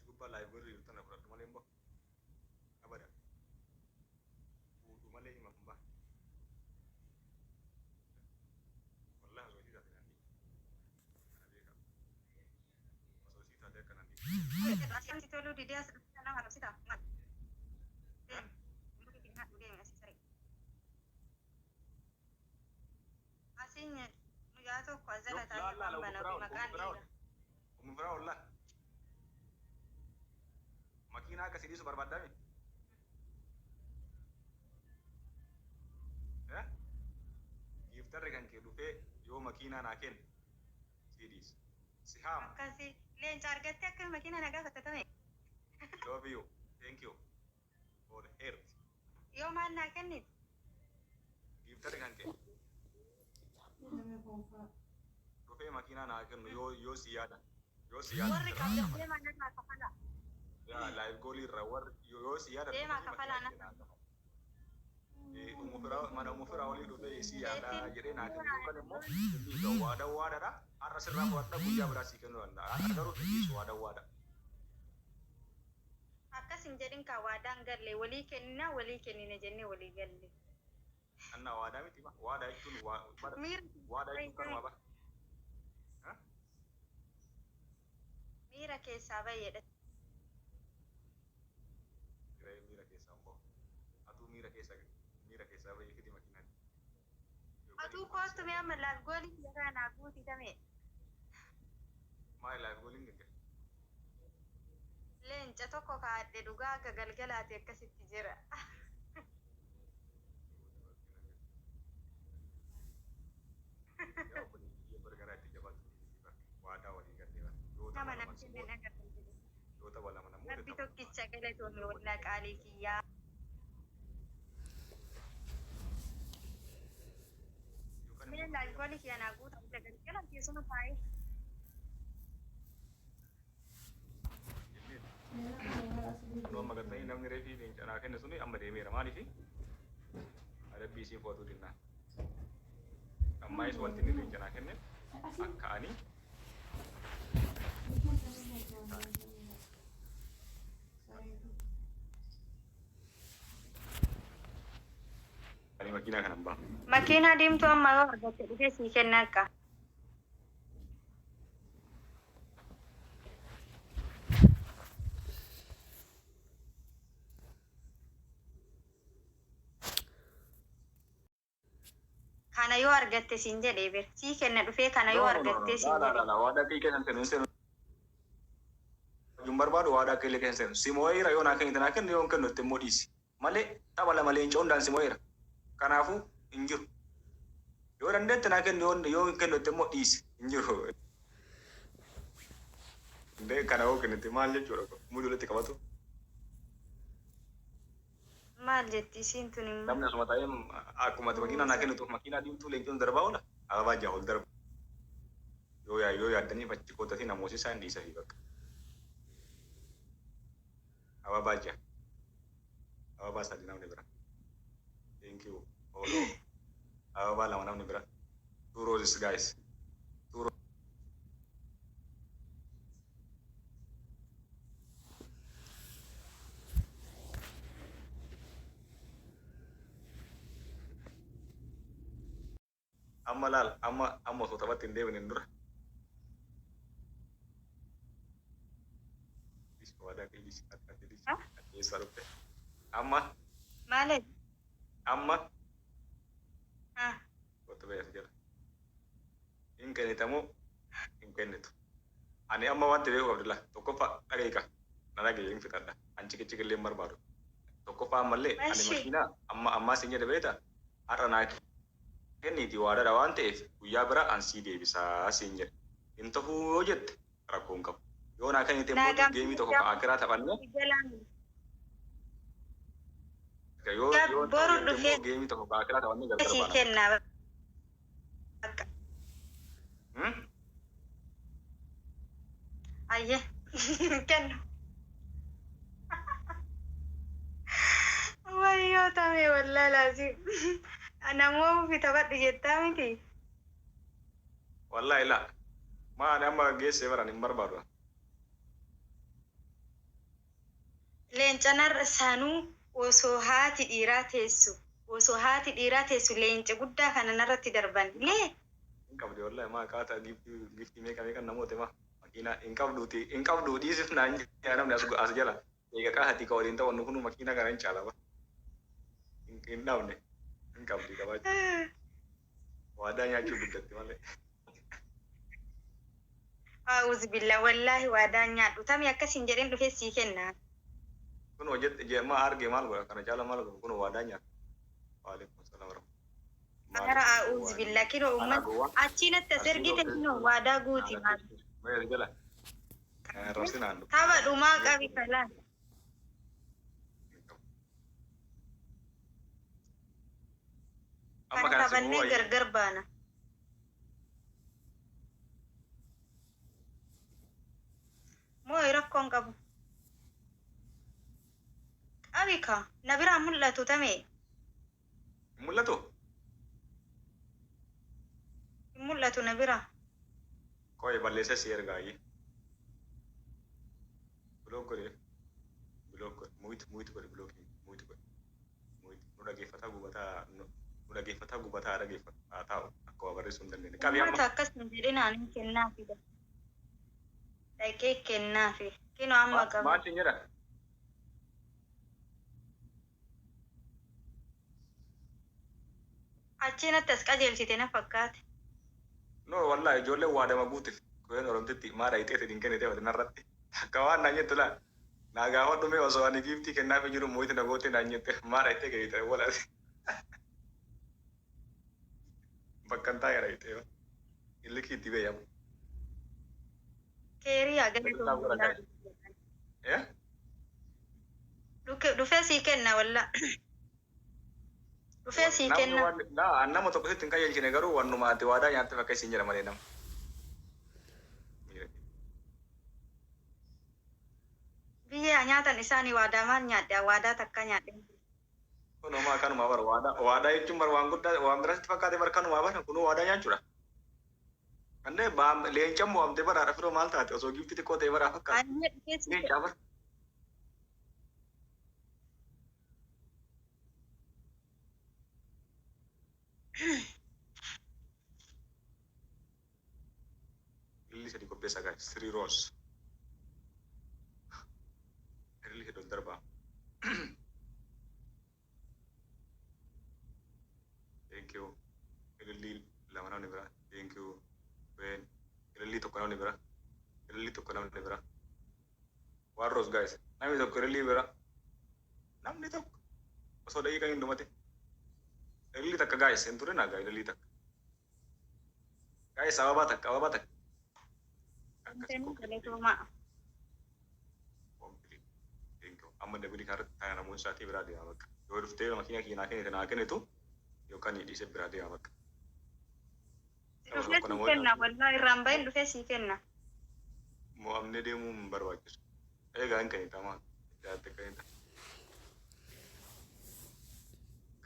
gubbaa live godhu jirtu tana fudhadhu malee hin bahu. Abada. Fuudhu malee hima hin bahu. Wallahi osoo isii taate naan dhiiftu. Kana beekaa. Osoo isii taate akka naan dhiiftu. Si toluu didee as dhuftee nama arrabsitaa? Maal? Deemi. Luka kee nyaadhu deemi asii saree. Asiin mucaa tokko as jala taa'ee Laal laal afaan Umu banaa fi Firaa'ol Umu maqaan Firaa'ol dhiira. Umu Firaa'ol laal. Makiinaa akka si dhiisu barbaaddaami? Eh? Giiftarri kan kee dhufee yoo makiinaa naa kenne sii dhiisa. Si haama. Akkasi leenca argattee akkami makiinaa na gaafatta tame. Love you. Thank you. For heart. Yoo maal naa kennite? Giiftarri kan kee dhufee makiinaa naa kennu yoo yoo si yaada. Yoo si yaada Warri sirraa qabdan kafala. deemaa narraa kafalaa. Yaa live goalii irraa warri yoo si yaada Deemaa dhufanii kafalaa makiinaa kee narraa. naa kafala. Umu firaa mana umu firaa olii dhufee isii yaadaa Keetiin jedhee naa yoo kennu naa yookaan immoo hin dhiisu waada waadadha har'a sirraa fudhadha guyyaa biraa sii kennuu danda'a har'a garuu hin dhiisu waada waada. Akkas hin jedhin kaa waadaan galle walii kennina walii kennina jennee walii galle. Annaa waadaa miti ba waadaa jechuun waa bara Miira waadaa jechuun kanuma ba. Ha? Miira keessaa bahi jedha. Jiree miira keessaa hin bahu. Atuu miira keessa miira keessaa bahii fidi makiinaa. Yookaan Atuu immoo koottu mee amma live goalii kiyya kana naa guuti tamee. Maali live goaliin gagge? Leenca tokko kaa'adhe dhugaa akka galgalaati akkasitti jira. Yaa obboleettii kiyya bar garaa itti jabaatu bar waadaa walii gallee bar yoo Nama tapha nam lama si kenne moote nagarra jedhe. yoo tapha lama na moote Rabbi tapha tokkicha galatoomi wallaa qaalii kiyyaa. Yookaan Mee immoo live goalii kiyya naa guuta hanga galgala keessuma taa'ee. Jenneeti. Kunoo amma gartanii namni reefii leenca naa kenne suni amma deemeera maaliifi adabbii isiin fo'atuu dinnaan. Ammaayis wanti inni leenca naa kenne akka ani ani makiinaa kana hin baafne. Makiinaa diimtuu amma yoo argatte dhufee sii kenna akka. Kana yoo argatte siin jedhee bir. Sii kenna dhufee kana yoo No, no, no, no. argattee La, siin la, la, jedhee. la. Waadaa kee keessan seenu hin seenu. Hin barbaadu waadaa kee illee keessan seenu. Si moo'eera yoo naa kennite naa kenni yoo hin kennu itti immoo dhiisi. Malee tapha lama leenca hundaan si moo'eera. Kanaafuu hin jiru. Yoo dandeette naa kenni yoo yoo hin kennu itti immoo dhiisi. Hin jiru. Indee kana yoo kennite maal jechuudha kun? Mudii walitti qabatu. Maal jetti isiin tun immoo? Namni asuma taa'ee akkuma ati makiinaa naa kennituuf makiinaa diimtuu leencoon darbaa oola. Ababaa jaha ol darba. Yoo yaa yoo yaaddaniif achi kootatii na moosisaa hin dhiisafii bakka. Ababaa jaha. Ababaa sadi namni bira. Thank you. Olo. Ababaa lama namni bira. Two roses guys. Two Amma laal amma amma osoo taphatti hin deebinen dura. Dhiisi waadaa kee dhiisi ati ati dhiisi ati eessaa dhufte amma Maali? amma Ha. kottu ba'e as jala hin kennita moo hin kennitu ani amma wanti beeku qabdu laa tokkoffaa dhageeka na dhagaye hin fixadha an ciqiciqillee hin barbaadu tokkoffaa ammallee ani Eshi. makiinaa amma ammaa sin jedhe beekta har'a naa kenniitii waadaadha waan ta'eef guyyaa biraa an sii deebisa siin jedhe. Hin tahuu yoo jette rakkoo hin qabu. Yoo naa kennite Naa immoo geemii tokko ka aakiraa taphannee yoo yoo hin ta'u Boru jette dhufee immoo geemii tokko ka aakiraa taphannee gargar sii baana. kenna bakka. Hmm? Ayyee kennu. Wayyoo tamee wallaa laazim. Namoo ufi taphadhu jettaa miti. Wallahi laa. Maa ani amma geessee baran hin barbaadu. Leenca narra sanuu osoo haati dhiiraa teessu osoo haati dhiiraa teessu leenca guddaa kana narratti darban lee. Hin qabdi wallahi maa qaata giftii giftii meeqa meeqa namoota maa makiinaa hin qabduuti hin qabdu dhiisif naan jedha namni as as jala eega qaati ka waliin ta'u kunu makiinaa kana hin caala ba hin dhabne hin qabdi qabaachuu waadaa nyaachuu guddatti malee. A'uuzu billah wallaahi waadaan nyaadhu tami akkas hin jedhin dhufee sii kenna. Kun hojjette jeemmaa arge maal godha kana caala maal godha kun waadaa nyaata. Waalaikum salaam warahmatullahi. Ara a'uuzu billah kinoo Ana uummat gowwaa. achiin atti as ergite kinoo waadaa guuti maal. Mee jala. Rabsinaan. Tapha dhumaa qabi kalaan. Amma Kan kana si taphannee bu'aa gargar baana. Moo'i rakkoon qabu. Qabi ka na biraa mul'atu tamee Mul'atu? hin mul'atu na biraa. Qoy balleessa si ergaa ayyee. Block godhe. Block godhe. Mute mute godhe block mute godhe. Mute nu dhageeffataa gubataa nu dhaggeeffataa gubataa dhaggeeffatu haa taa'u akka waa barreessuu hin dandeenye. Qabi amma. Uummata akkas hin jedhinaan hin kennaafi. Dhaqee kennaafi. Kinoo amma qabu. Maal siin jedha? Achiin atti as qajeelchite na fakkaate. No wallahi ijoolleen waadama guutif kueen oromtitti maa dhayixeeti hin kennite wati narratti. Akka waan naan jettu laa. Naa gaafadhu mee osoo ani giiftii kennaafi jiru mute na goote naan jette maa dhayixee kennite wala. Bakka hin taa'e dhayixee. Illikii itti beeyamu. Keerii Double tap godha galatoomi. Guys. Eh? Dhufee sii kenna walla. Dhufee sii Namni kenna. waan laa nama tokko sitti hin qajeelchine garuu wannuma ati waadaa nyaatte fakka isin jedha malee nama. Biyya nyaatan isaanii waadaa maal nyaadhe waadaa takka nyaadhe. Kun homaa kanumaa bara waadaa waadaa jechuun bara waan guddaa waan biraatti fakkaate bara kanumaa bara kunuu waadaa nyaachuudha. Kanneen baam leenca mo'amte bara haadha firoo maal taate osoo gifti xiqqoo ta'e bara fakkaate. Ani dhufee sii kenna. Leencaa bara. Ililli sadi qopheessa guys. Three rows. Ililli sadi ol darbaa. Thank you. Ililli lama namni bira. Thank you. When ililli tokko namni bira. Ililli tokko namni bira. One rose guys. Namni tokko ililli bira. Namni tokko. Osoo daqiiqaa hin dhumate. Ililli takka guys. Hin turin gaa ililli takka. Guys ababaa takka ababaa takka. Akkas Galatoomaa. Complete. Thank you. Amma double kanarratti taa'ee namoonni isaatii biraa deema bakka. Yoo dhuftee makiina kiyya naa kennite naa kennitu yookaan dhiisee biraa deema bakka. Nama Dhufee tokko sii namoonni kenna wallaa irraan bahin dhufee sii kenna. Mo'amnee deemuu hin barbaachisu. Egaa hin kennita maa. Jaatte kennita.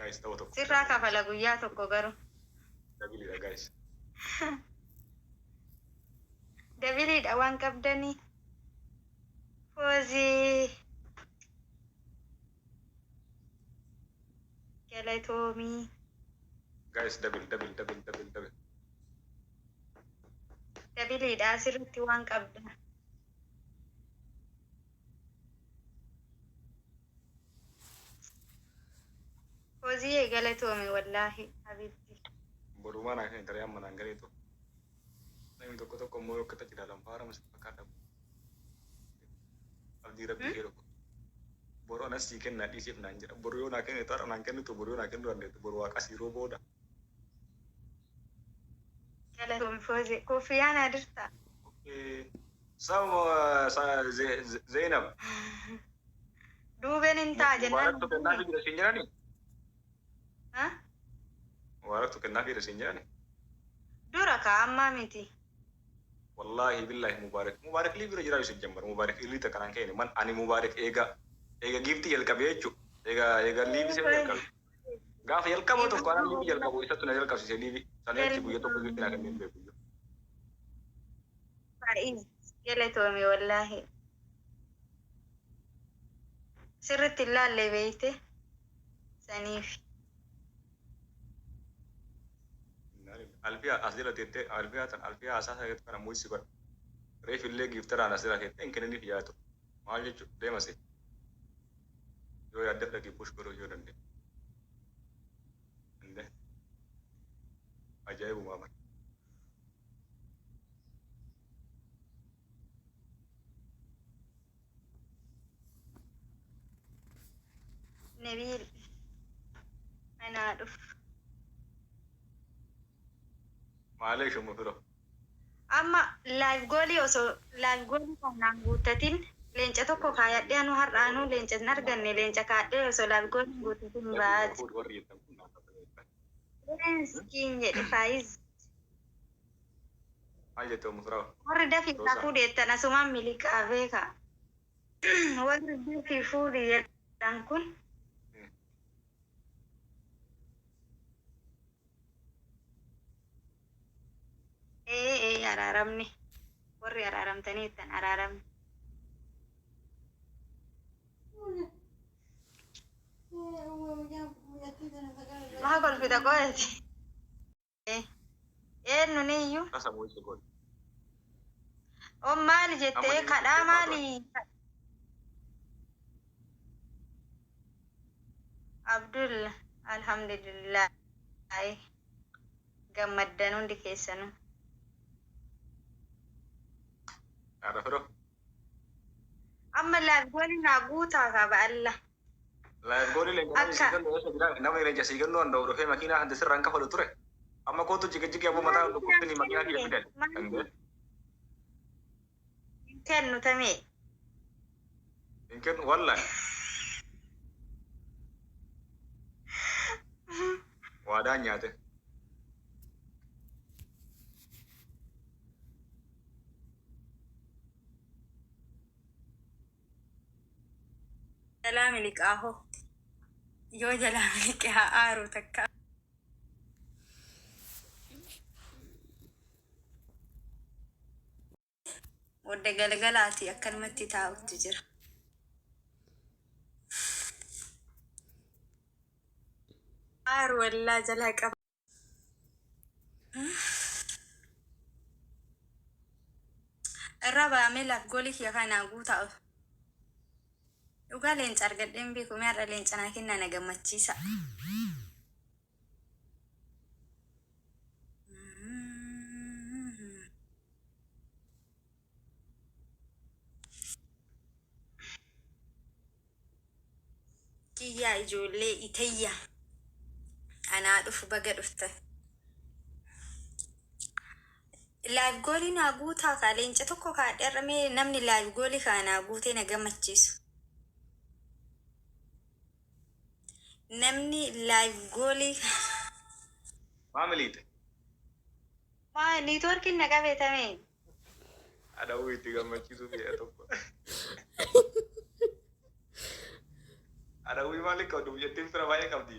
Guys tapha tokko. Sirraa kafala guyyaa tokko garuu. Doubleiidha guys. Doubleiidha waan qabdanii. Foozii. Galatoomii. Guys double double double double double. Doubleiidha asirratti waan qabda. Foozii galatoomi wallaahi habibti. Borumaa naa kennita amma naan galeetu. Namni tokko tokko immoo yoo akkatti ilaalan faara masi fakkaata. Abdii rabbii kee tokko. Boru anas sii kennaa dhiisiif naan jedha. Boru yoo naa kennitu har'a naan kennitu boru yoo naa kennuu dandeettu boru waaqas yeroo booda. Galatoomi Foozii. Kuffiyyaa naa dirtaa. Sama Zainab. Duubeen hin ta'a jennaan. Mubaaraktu kennaa fi jira siin jedhani? Ha? Mubaaraktu kennaa fi jira siin jedhani? Dura kaa ammaa miti. Wallahi billahi Mubaarak. Mubaarak lii bira jira yoo jambar. Mubaarak ilii takka kenne man ani Mubaarak eega eega giiftii jalqabee jechuudha. Eega eega live see jalqabe. Gaafa jalqabu tokko anaan live jalqabu isatti na jalqabsiise live. Sanii achi guyyaa tokko giiftii naa kennee hin beeku. Faa'iz galatoomi wallaahi. Sirriitti hin laalle beeyte saniif. Alfiyaa as jala teettee alfiyaa tan alfiyaa haasaa isaa kana muuyisi godha. Reef illee giiftaraan as jala teettee hin kenniniif yaadu. Maal jechuudha deema see. Yoo yaadde dhaqii push godhuu yoo dandeenye. Inde ajaa'ibumaa bara. Nabiil anaa dhufu. Maalee shumu firoo. Amma live goalii osoo live goalii kanaan guuttatin leenca tokko kaayadhee anuu har'a anuu leenca hin arganne leenca kaadhee osoo live goalii guuttatin ba'aa jira. Warri jettan kun Miskiin jedhe faayiz. Maal jette umu firoo? Warri dafii isaa fuudheettan asumaan miliqaa beeka. Warri dafii fuudhi jedhan kun ee ee araaramni warri araaramtanii jettan araaramni. Maa kolfita qo'eeti. Eenyu niyyuu? Tasa muuyisi godhe. On maali jettee Amma kadhaa inni maali? Abdul alhamdulillah gammaddan hundi keessanuu. Haadha firoo. Amma live goalii naa guutaa qaba alla. Live goalii leenca namni sii Akka kennu eessa jira? Namni leenca sii kennuu danda'u dhufee makiinaa hante sirraan kafalu ture. Amma kootu jigijjigi aboo mataa dhukkubsini makiinaa kiyya fidan. Maaliif hin kennu tamee? Hin kennu wallahi. Waadaan nyaate. Jalaa miliqaa hoo. Yoo jalaa miliqe haa aaru takka. Wadda galgalaati akkanumatti taa'utti jira. Aaru wallaa jalaa qaba. Irra baamee laaf goolii kiyya kanaa guutaa. Dhugaa leenca argadheen beeku mee har'a leenca naa kennaa na gammachiisa. Kiyyaa ijoollee itayya anaa dhufu baga dhuftan. Live goalii naa guutaa kaa leenca tokko kaadhe har'a mee namni live goalii kaa naa guutee na gammachiisu. Namni live goalii Maa miliite? Maa networkiin na qabeetame. Adawuu itti gammachiisuu fedha tokko. Adawuu maali qabdu biyyattiin fira baay'ee qabdi.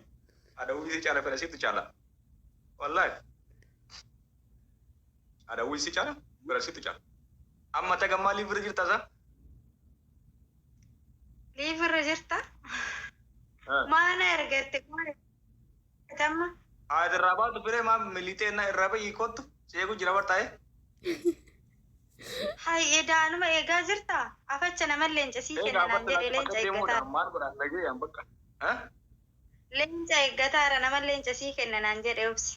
Adawuu si caala fira situ caala. Wallaahi. Adawuu si caala fira situ caala. Amma taga maaliif bira jirta isaa? Live irra jirta? Maana ergatte amma? Haati irraa baatu firee maa miliitee na irraa bayyii kottu si eegu jira bartaa'ee. Hay edaanuma eegaa jirta? Afacha nama leenca sii Egaa kenna naan bakka jedhe laatti leenca bakka eeggataa. deemuudhaan maal godhaan dhagee bakka. Leenca eeggataara nama leenca sii kenna naan jedhe obsi.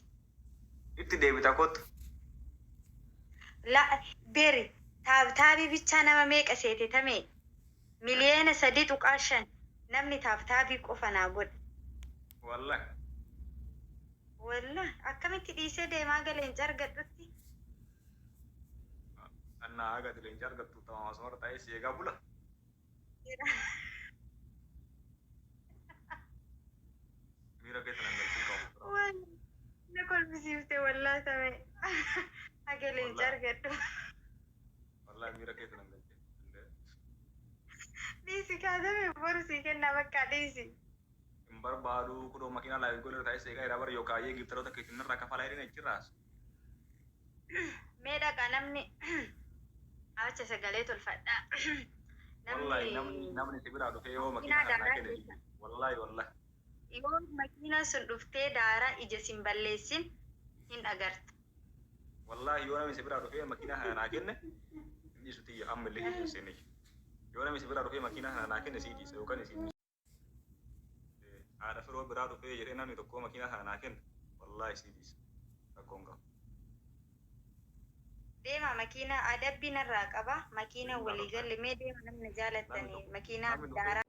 Itti deebita kottu. La beri taabtaabii bichaa nama meeqa seete tamee 3.5 miliyoona namni taabtaabii qofa naa godhe. Wallahi. Wallah akkamitti dhiisee deemaa ga leenca argadhutti? Annaa haga ati leenca argattu tamama asumarra taa'ee si eegaa bula. Miira keessa nan galchuu qabu. Waan na kolfisiifte wallaa tamee haga leenca Wallahi. argadhu. Wallahi miira keessa nan galchee. Dhiisi kaatame boru sii kennaa bakka dhiisi. Hin barbaadu kunoo makiinaa live goalii irra taa'ee si eegaa jira bara yookaan ayyee gifteroota keetiin irraa kafalaa jedheen achirraas. Mee dhaqa namni acha sagalee tolfadha. Wallahi Namni namni namni si biraa dhufee yoo makiinaa makiinaa kana naa daaraa kenne keessa wallahi wallahi. Yoo makiinaan sun dhuftee daaraa ija sin balleessin hin agarta. Wallahi yoo namni si biraa dhufee makiinaa kana naa kenne hin dhiisu tiyya, amma illee hin seenne. Yoo namni si biraa dhufee makiinaa kana naa kenne sii dhiisa yookaan isin dhiisu. Haadha firoo biraa dhufee jedhee namni tokko makiinaa kana naa kenne, wallahi sii dhiisa. Rakkoon qabu. Deema, makiinaa adabbii narraa qaba. Makiinaa walii galle, mee deema namni Namni jaalattanii tokko makiinaa namni dhufee daaraa.